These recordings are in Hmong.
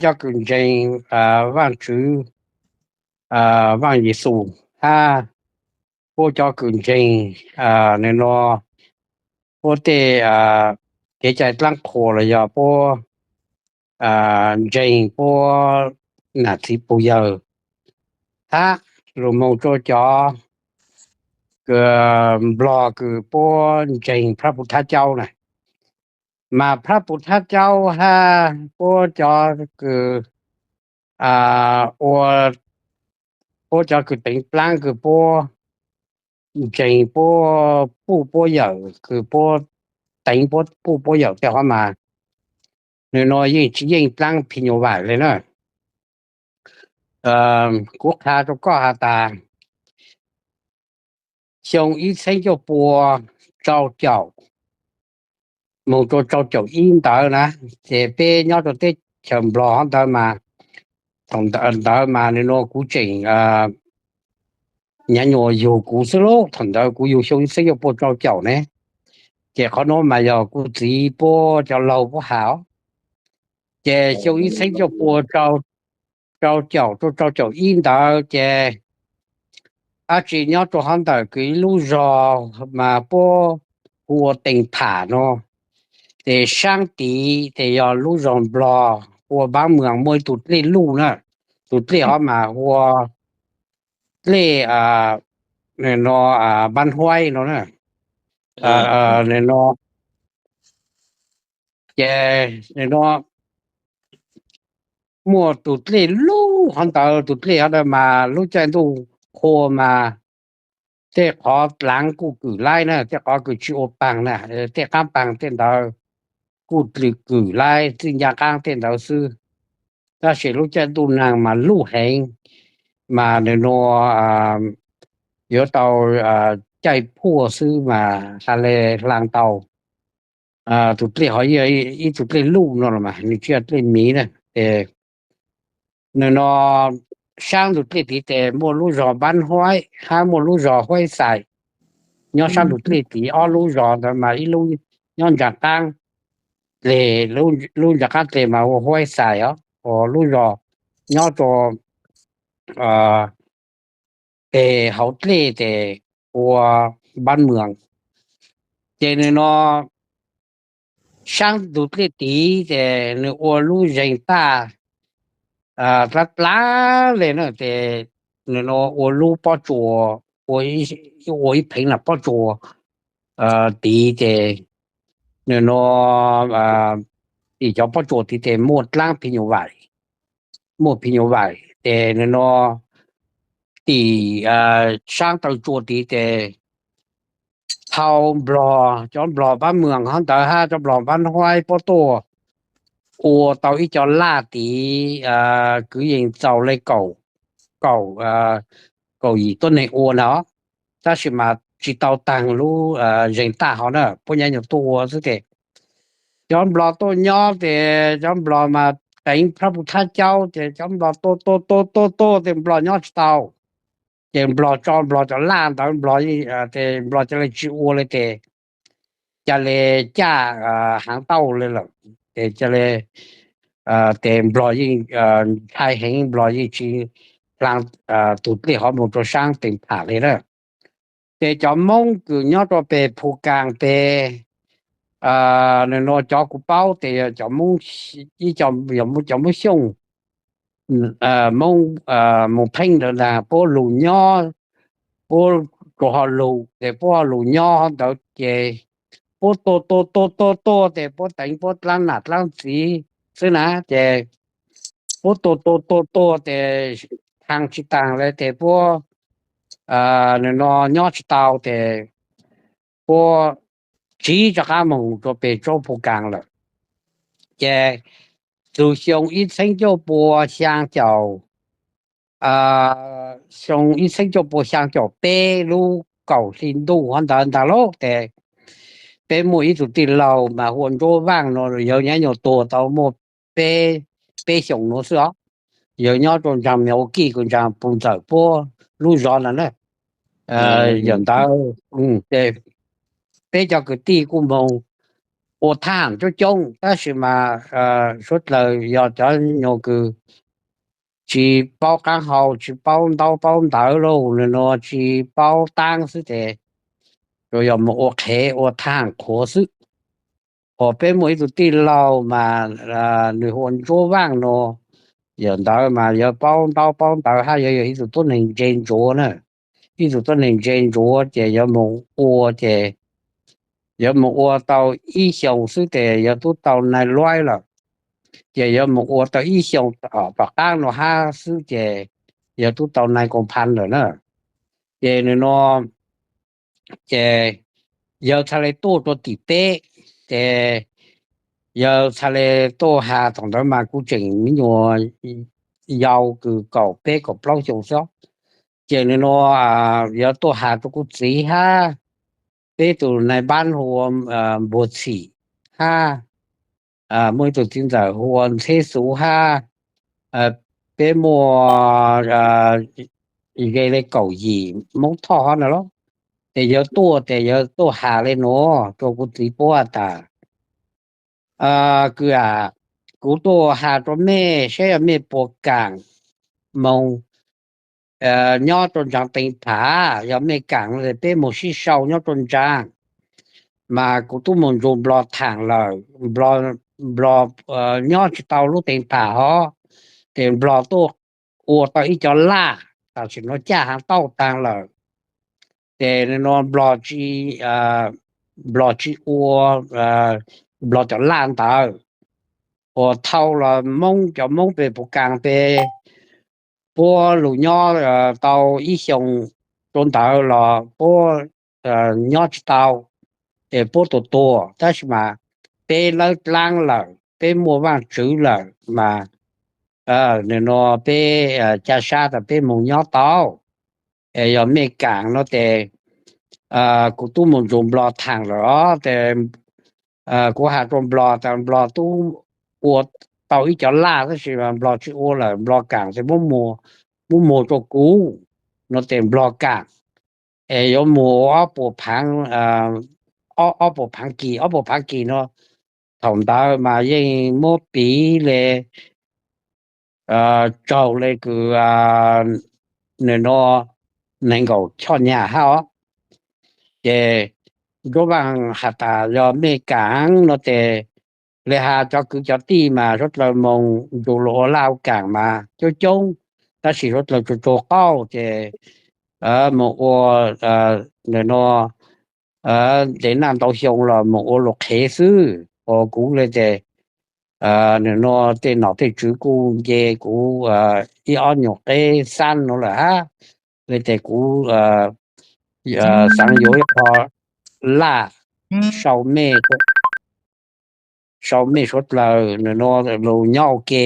cov kws ntseeg Vaajtswv, Vaaj Yexus, hab puab cov kws ntseeg, nwg nua, puab tej kev cai dlaab qhua los yog puab ntseeg puab nam txiv pug yawg, hab lug moog rua cov kws Nplog kws puab ntseeg Phab Pum Thab Caub na. Mas Phab Pum Thab Caub hab puab cov kws, puab cov kws teev dlaab kws puab ntseeg puab puj puab yawm kws puab teev puab puj puab yawm tej hov mas, nwg nua yeej tsi yeej dlaab phim nyuj vaim le na. Kuv qha rua koj has tas, xyoo ib txheeb cuaj pua rau caum moog rua rau caum ib ntawd na, ces peb nyob rua teb chaws Nplog hov ntawd mas, thaum ntawd mas nwg nua kuv tseem nyav nyuas yug kuv xwb lauj, thaum ntawd kuv yug xyoo ib txheeb cuaj pua rau caum ne. Ces qhov nuav mas yog kuv txiv puab cov laug puab has. Ces xyoo ib txheeb cuaj pua rau caum rua rau caum ib ntawd ces dab tsi nyob rua hov ntawm kws ib lub zog mas puab hu ua Teem Pham no, ces saab tid ces yog lub zog Nplog hu ua Npaab Mws, muaj ib tug dlej luj na, tug dlej hov mas hu ua dlej, nwg nua, Npaab Huaib no na. Ces nwg nua muaj tug dlej luj hov ntawd, tug dlej hov ntawd mas lub caij ntuj qhua mas tej qhov dlaav kuj kwm laib na, tej qhov kws tsi ua paag na, tej qaab paag tej ntawd kuj kwm laib txij ncaj qaab tej ntawd xwb. Tab sis lub caij ntuj nag mas luj heev, mas nwg nua yuav tau caij phuaj xwb mas has le hlaa tau. Tug dlej hov yog ib tug dlej luj no los mas, nwg tsi yog dlej miv na. Ces nwg nua saab ntug dlej tid ces muaj lub zog Npaab Huaib hab muaj lub zog Huaib Xais. Nyob saab ntug dlej tid ob lub zog ntawd mas ib lub nyob ntsaa qaab dleg, lub ntsaa qaab dleg mas hu ua Huaib Xais os, ua lub zog nyob rua peg hauv dlej tes ua Npaab Mws. Ces nwg nua saab ntug dlej tid ces nwg ua lub zeeg taj dlaab dlaab le na, ces nwg nua ua lub pob tsuas, ua ib pheev lam pob tsuas tid ces nwg nua tim cov pob tsuas tid ces muaj dlaab phim nyuj vaim, muaj phim nyuj vaim ces nwg nua tim saab taw tsua tid ces thau nplog, cov nplog Npaab Mws hov ntawd hab cov nplog Npaab Huaib puab tuaj ua tau ib co laj tid kwv yees txaus le kaum, kaum yim tuab neeg ua na, tab sis mas tsi tau taag lub zeeg taj hov na, puab nyav nyuas tuaj ua xwb ces cov nplog tuaj nyob ces cov nplog mas teev Phab Pum Thab Caub ces cov nplog tuaj tuaj tuaj tuaj tuaj ces nplog nyob tsi tau. Ces nplog tso nplog cov laj ntawd nplog, ces nplog ca le tsi ua le ces ca le caj haav tauj le lawm, ces ca le, ces nplog yeej ntshai heev, nplog yeej tsi hlaa tug dlej hov moog rua saab Teem Pham le na. Ces cov Moob kws nyob rua peg Phu Kaas peg, nwg nua cov kuv paub tes yog cov Moob, ib co, cov Moob Xyooj, Moob Moos Pheej ntawd na, puab lug nyob, puab tsuas ho lug ces puab ho lug nyob hov ntawd ces puab tuaj tuaj tuaj tuaj tuaj tes puab teev puab dlaab nam dlaab txiv xwb na, ces puab tuaj tuaj tuaj tuaj tes thaag tsi taag le tes puab, nwg nua nyob tsi tau tes puab tsiv rov qaab moog rua peg tsaub Phu Kaas lawm. Ces txug xyoo ib txheeb cuaj pua xyaa caum, xyoo ib txheeb cuaj pua xyaa caum peb lub kaum hli ntuj hov ntawd ntag lauj, tes peb muaj ib tug tij laug mas hu ua Ntsuab Vaaj no, yawg nyav nyuas tuag tau muaj peb, peb xyoos nuav xwb os. Yawg nyob rua ntsaag Milwaukee, kws ntsaag pug ntxawm puab lub zog na na. Yawm ntawd, peb cov kwv tij kuj moog ua thaaj coob coob, tab sis mas suav dlawg yog cov nyuag kws tsis paub qaab hau, tsis paub ntaub paub ntawv lauj, nwg nua tsis paub taab xwb ces tsuas yog moog ua qhev ua thaaj qhuav xwb. Hos peb muaj ib tug tij laug mas nwg hu ua Ntsuab Vaaj nua, yawm ntawd mas yuav paub ntaub paub ntawv hab yuav yog ib tug tuab neeg ntse ntsuav na. Ib tug tuab neeg ntse ntsuav ces yuav moog ua ces yuav moog ua tau ib xyoos xwb ces yuav tub tau nai luaib lawm. Ces yuav moog ua tau ib xyoos tom qaab nua hab xwb ces yuav tub tau nai koom pha lawm na. Ces nwg nua ces yawg txhaj le tuaj rua tim peb, ces yawg txhaj le tuaj has thaum ntawd mas kuv tseem me nyuam yau kws kaum peb kaum plaub xyoos xwb. Ces nwg nua yuav tuaj has rua kuv txiv hab peb tug nai npaab hu ua Npuag Txhim hab muaj ib tug txiv ntxawm hu ua Ntxheb Xuv hab peb muaj ze le kaum yim Moob Thoj hab na los. Ces yawg tuaj ces yawg tuaj has le nuav rua kuv txiv puab tas, kws a, kuv tuaj has rua mej saib yog mej puas kaam moog nyob rua ntsaa teev pham, yog mej kaam peb moog sib sau nyob rua ntsaa. Mas kuv tub moog nrug Nplog thaam lawm, Nplog nyob tsis tau lub teev pham hov, ces Nplog tuaj ua tau ib cov laj, tam sim nuav caj haav tauj taag lawm. Ces nua Nplog tsis, Nplog tsis ua Nplog cov laj ntawd. Uas thaum los Moob, cov Moob peb puas kaam peb puab lug nyob tau ib xyoos rua ntawd los puab nyob tsis tau, es puab tuag tuag, tab sis mas peb lawb dlaab lawm, peb muaj vaaj tswv lawm mas nua peb ca sab tas peb moog nyob tau. Es yog mej kaam no tes kuv tub moog nrug Nplog thaam lawm os, tes kuv has rua Nplog tas Nplog tub ua tau ib cov laj tab sis Nplog tsis ua lawm, Nplog kaam tes muab muag rua kuv no tes Nplog kaam. Es yuav muag ua ob puas phaav, ob puas phaav kis, ob puas phaav kis no thaum ntawd mas yeej muab piv le tsaug le kws nua neeg nkaum choj nyag hab os. Ces Ntsuab Vaaj has tas yog mej kaam no tes le has cov kwv cov tij mas suav dlawg moog nrug luas ua laj ua kaam mas coob coob, tab sis suav dlawg tsuag tsuag qaub ces moog ua nua ntev naj ntau xyoo los moog ua luas qhev xwb. Ua kuv le tes nua tej nom tej tswv kuj nce kuv ib ob nyuag qeb xab no lawm hab, le tes kuv xaav yuav ib qho laj sau mej, sau mej suav dlawg nua lug nyob ua ke,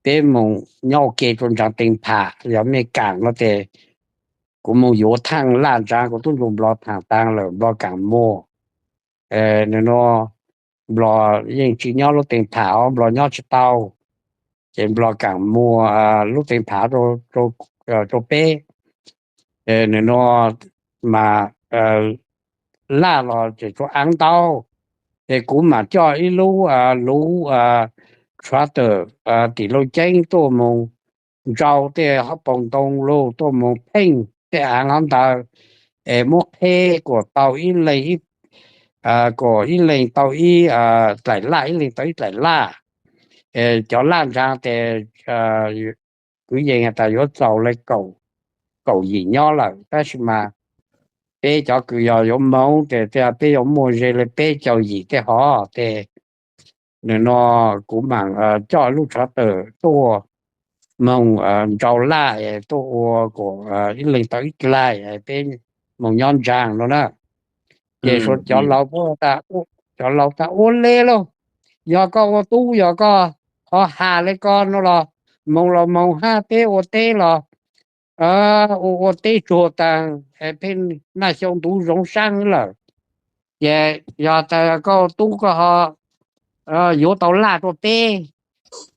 peb moog nyob ua ke rua ntsaa teev pham, yog mej kaam no tes kuv moog yuav thaaj laj ntsaa, kuv tub nrug Nplog thaam taag lawm Nplog kaam muag. Nua Nplog yeej tsis nyob lub teev pham os, Nplog nyob tsis tau, ces Nplog kaam muag lub teev pham rua peb. Nua mas laj los ces tsuas aav ntau, ces kuv mam coj ib lub luv tshav tawm tim Looj Ceeb tuaj moog ntsau tej hauv paus ntoo lug tuaj moog pheej tej aav hov ntawd, es muab qheb kuas tau ib leeg, kuas ib leeg tau ib dlaim laj, ib leeg tau ib dlaim laj. Cov laj ntsaa tes kwv yees has tas yuav txaus le kaum yim nyob lawm, tab sis mas peb cov kws yog yuav moog tes tej peb yuav muaj ze le peb caug yim tej hov tes nua kuv mam coj lub tshav tawm tuaj moog ntsau laj es tuaj ua kuas ib leeg tau ib dlaim, peb moog nyob ntsaa no na. Ces cov laus, cov laus tas ua le lauj, yog koj ua tub yog koj ho has le ko no los moog los moog hab, peb ua teb los ua ua teb tsuag taag, peb naj xyoo ntuv zoov saab lawm. Ces yog tas koj tub koj ho yuav tau laj rua peb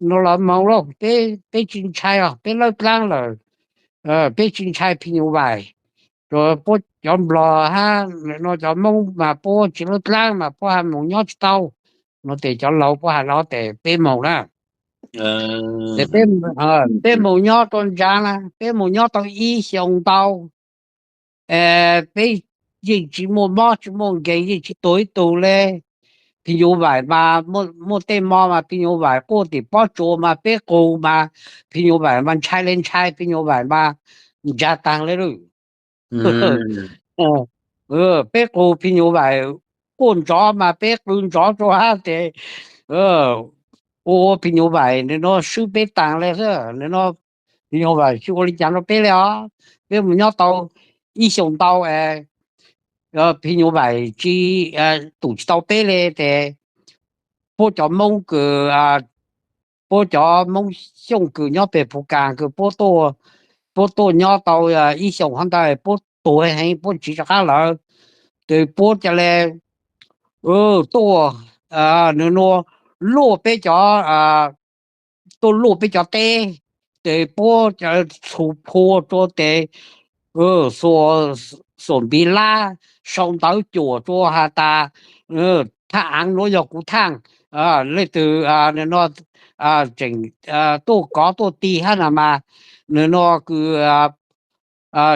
no los moog lauj, peb tsis ntshai os, peb lawb dlaab lawm, peb tsis ntshai phim nyuj vais. puab cov nplog hab no cov Moob mas puab tsi lub dlaab mas puab has moog nyob tsi tau. No tes cov laug puab has lug tes peb moog na, tes peb moog nyob rua ntsaa na, peb moog nyob tau ib xyoos ntau, peb yeej tsi muaj mob tsi muaj nkeeg, yeej tsi tuag ib tug le. Phim nyuj vaim mas muaj tej mo mas phim nyuj vaim quaj tim pob tsuas mas peb qus mas phim nyuj vaim mas ntshai le ntshai, phim nyuj vaim mas ntsaa taag le lawm. Peb qus phim nyuj vaim quaj nrov mas peb qw nrov rua hab tes ua ua phim nyuj vaim nwg nuav swb peb taag le xwb. Nwg nuav phim nyuj vaim tsi ua le caag rua peb le os. Peb moog nyob tau ib xyoos ntau, phim nyuj vaim tsi tum tsi tau peb le tes puab cov Moob kws, puab cov Moob Xyooj kws nyob peg Phuv Kaas kws puab tuaj nyob tau ib xyoos hov ntawd puab tuag heev puab tsiv rov qab lawm. Tes puab ca le tuaj, nwg nuav luaj peb cov, tuaj luaj peb cov teb, tes puab ca le txhus phua rua tes xuas npiv lab sau ntawv cuam rua has tas thaaj aav nuav yog kuv thaaj, leej twg nwg nuav tseem tuaj kov tuaj tig hab na mas nwg nuav kws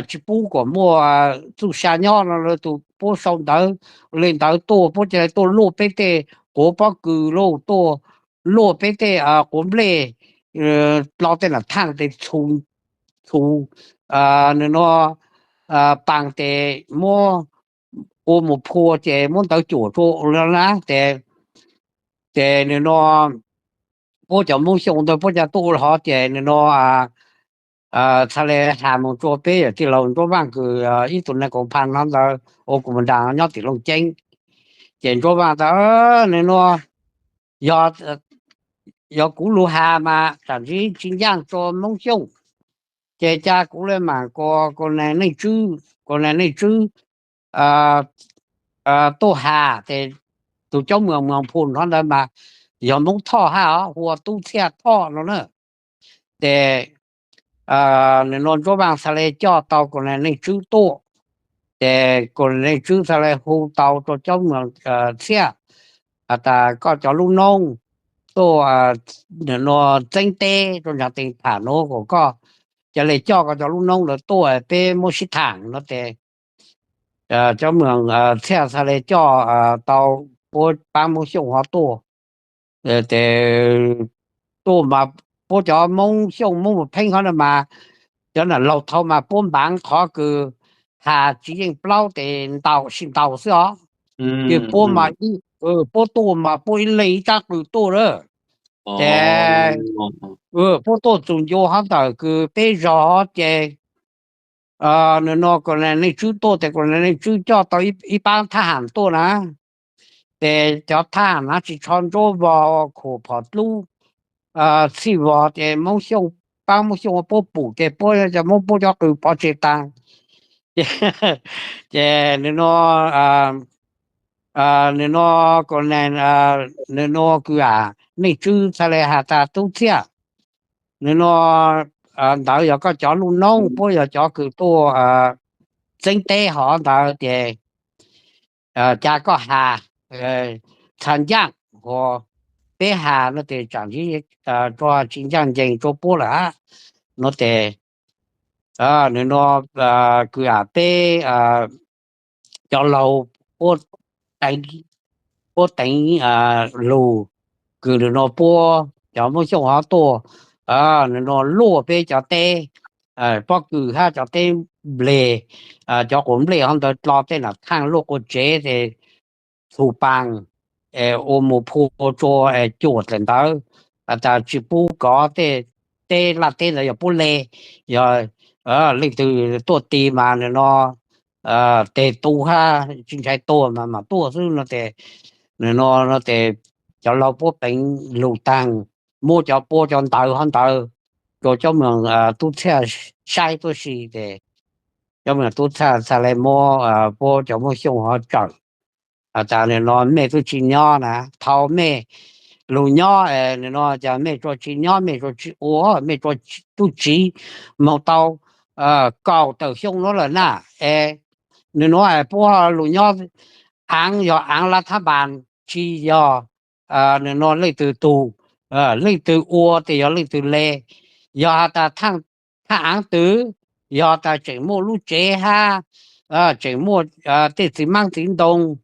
tsi pub kuas muaj txuj sa nyob no. Lawv tug puab sau ntawv le ntawd tuaj, puab ca le tuaj luaj peb tej quav pob kws lauj, tuaj luaj peb tej quav nplej, dlo tej nam thaaj tes txhus, nwg nuav paas tes muab ua mus phua ces muab ntawv cuam rua na. Ces nwg nuav puab cov Moob Xyooj ntawd puab ca tuaj ua le hov ces nwg nuav txhad le has moog rua peb yawm tij laug Ntsuab Vaaj kws ib tug neeg koom pha hov ntawd ua kuv mus nraag nyob tim Looj Ceeb. Ces Ntsuab Vaaj tas, nwg nuav yog kuv lug has mas tsaam ntsis tsi ncaaj rua Moob Xyooj, ces ca kuv le maam kuas kuas neeg Neej Tswb, kuas neeg Neej Tswb tuaj has tes tug coob moog moog phu hov ntawd mas yog Moob Thoj hab os, hu ua Tub Txhiaj Thoj no na. Ces nwg nuav Ntsuab Vaaj txhad le coj tau kuas neeg Neej Tswb tuaj, ces kuas neeg Neej Tswb txhad le hu tau rua coob moog Txhiaj has tas koj cov lub noob tuaj, nwg nuav txeeb teb rua nraag tees pham nuav kuas koj ca le coj koj cov lub noob lawv tuaj peb muab sib thaam no tes cov moog Txhiaj txhad le coj tau puab paab Moob Xyooj hov tuaj. Tes tuaj mas puab cov Moob Xyooj Moob Mus Pheeb hov na mas cov nam laug thaud mas puab npaav qhov kws has tsis yeej plaub tes ntaus sis ntaus xwb os. Ces puab mas, puab tuaj mas puab ib leeg ib tsaab qws tuaj lawm. Ces puab tuaj txug ncua hov ntawm kws peb zog ces nwg nuav kuas neeg Neej Tswb tuaj tes kuas neeg Neej Tswb coj tau ib paab thab ham tuaj na. Ces cov thab ham na tsis tsho nruab vog khuam phom dlub txhij vog ces Moob Xyooj, paab Moob Xyooj puab pum ces puab cov Moob puab cov qws pov tseg taag. Ces nwg nuav, nwg nuav kuas neeg, nwg nuav kws Neej Tswb txhad le has tas Tub Txhiaj, nwg nuav ntawd yog koj cov lub noob, puab yog cov kws tuaj txeeb teb hov ntawd ces ca koj has txhad ncaaj, ua peb has no tes tsaam ntsis tsi ncaaj ncees rua puab lawm hab no tes nwg nuav kws peb cov laug puab teev lug kws nwg nuav puab cov Moob Xyooj hov tuaj, nwg nuav luaj peb cov teb pob kws hab cov teb nplej, cov quav nplej hov ntawd dlo tej nam thaaj luaj quas tsev tes txhus paas ua mus phua rua cuam dlaim ntawd has tas tsis pub kov tej, teb laj teb ntawd yog puab le, yog leej twg tuaj tig mas nwg nuav teg tu hab tsis ntshai tuag mas mam tuaj xwb no tes, nwg nuav no tes cov laug puab teev lug taag, muab cov puab cov ntawv hov ntawd rua cov moog Tub Txhiaj saib tuab si tes cov moog Tub Txhiaj txhad le muab puab cov Moob Xyooj hov tsawm has tas nwg nuav mej tub tsi nyob na, thaus mej lug nyob nwg nuav cas mej tsua tsi nyob, mej tsua tsi ua, mej tsua tub tsiv moog tau kaum tawm xyoo nuav lawm na. Es nwg nuav puab lug nyob aav yog aav lav thab npas, tsi yog nwg nuav leej twg tug, leej twg ua tes yog leej twg le. Yog has tas thaaj aav twg, yog tas tseem muaj lub tsev hab tseem muaj tej txiv maab txiv ntoo,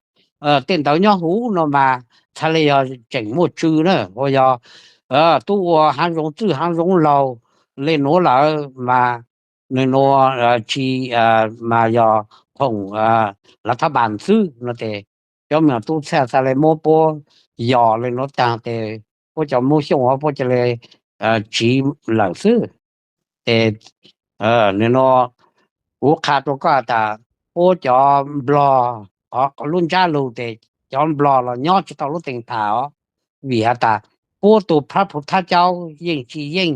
tej ntawd nyob huv no mas txhad le yog tseem muaj tswv na, ua yog tub ua haav zoov txwj haav zoov laug le nuav lawm mas nwg nuav tsi mas yog khoom lav thab npas xwb no tes cov me nyuam tub txhaj txhad le muab puab yos le nuav taag tes puab cov Moob Xyooj puab ca le tsiv lawm xwb. Tes nwg nuav kuv qha rua koj has tas puab cov nplog, lub ntsab lug tes cov nplog los nyob tsi tau lub tees pham os, vim has tas puab tug phab phu thab caub yeej tsi yeej,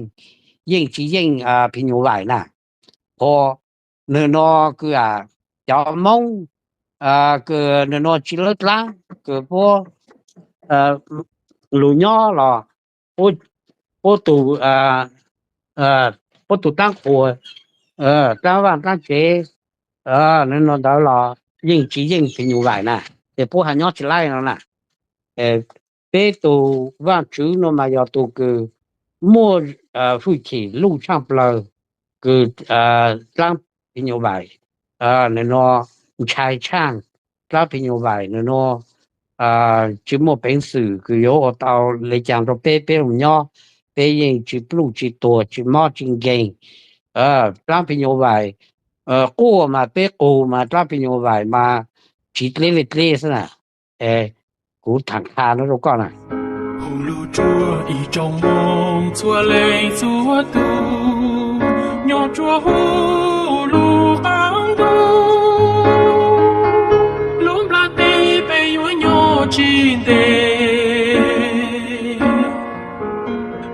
yeej tsi yeej phim nyuj vais na. Ho nwg nuav kws cov Moob kws nwg nuav tsi lawb dlaab kws puab lug nyob los puab tug, puab tug dlaab qhuas, dlaab vaaj dlaab tsev, nwg nuav ntawd los yeej tsi yeej phim nyuj vais na, ces puab has nyob tsi laib no na. Peb tug Vaajtswv nuav mas yog tug kws muaj hwj chim luj tshaaj plawg, kws dlaab phim nyuj vais, nwg nuav ntshai tshaaj dlaab phim nyuj vais, nwg nuav tsi muaj peev xwm kws yuav ua tau le caag rua peb, peb lug nyob, peb yeej tsi pluj tsi tuag tsi mob tsi nkeeg. Dlaab phim nyuj vais quaj mas peb qug mas dlaab phim nyuj vais mas tsi dleb le dleb xwb na. Kuv thaam qha nuav rua koj na. Hu lug rua ib tsoom Moob txhua leej txhua tug, nyob rua huv lub qaab ntuj, lub nplaj teb peb yuav nyob tsi ntev.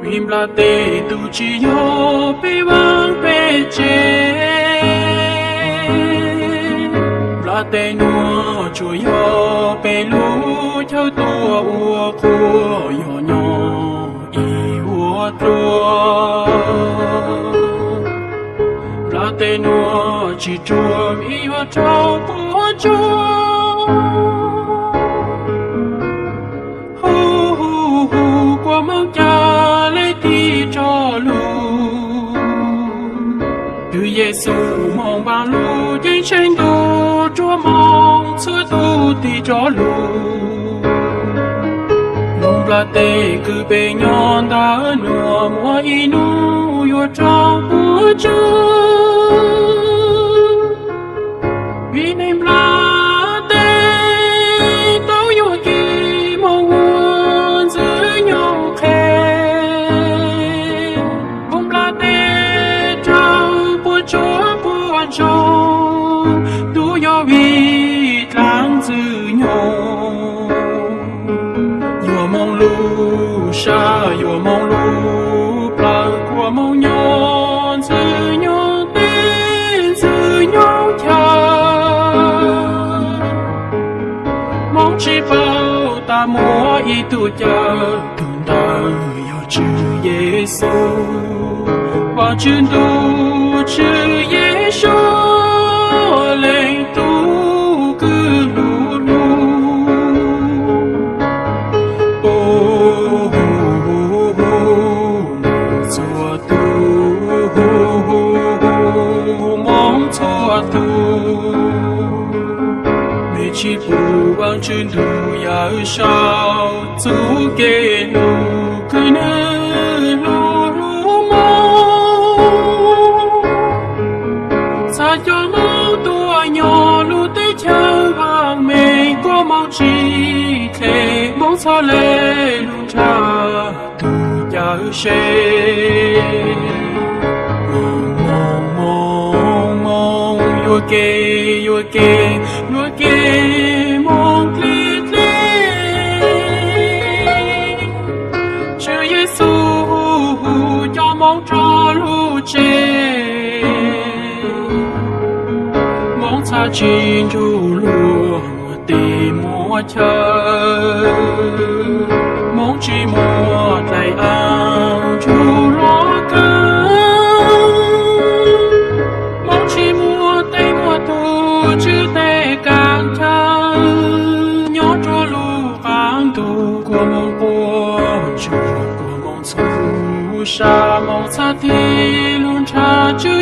Vim nplaj teb tug tsi yog peb vaaj peb tsev, nplaj teb nuav tsuas yog peb lub chaw tuaj ua qhua yog nyob ib vuag dlua. Nplaj teb nuav tsi ruam vim yuav raug puab tsuj. Hu hu hu, kua Moob ca le tig rov lug. Tug Yexus moog vaam lug ceeb tsheej ntuj rua Moob txhua tug tig rov lug. Lub nplaj teb kws peb nyob ntawm nuav muaj ib nub yuav raug puab tsuj. Vim neeg nplaj teb tau yuam kev moog ua Ntxwg Nyoog qhe. Lub nplaj teb raug puab tsuj puab ntsoog, tub yog vim dlaab Ntxwg Nyoog. Yuav moog lub sab yuav moog lub plawg, kua Moob nyob Ntxwg Nyoog teb Ntxwg Nyoog chaw. Moob tsi paub tas muaj ib tug cawm, tug ntawd yog Tswv Yexus, Vaajtswv ntuj Tswv Yexus, leej tub kws lug lug. Hu hu hu, txhua tug, Moob txhua tug, mej tsi pum Vaajtswv ntuj yawm saub txuj kev lug kws nwg lug lug moog. Txhad cov Moob tuaj nyob lub teb chaws vaaj meej, kua Moob tsi dlhe, Moob txhad le lug nrhav tug cawm se. Moog moog moog moog, yuam kev yuam kev yuam kev moog dleb dleb. Tswv Yexus hu cov Moob rov lug tsev. Moob txhad tsi nrug luag muaj teb muaj chaw, Moob tsi muaj dlaim aav nrug luag kawg. Tsa moo txhab tig lug nrhav Tswv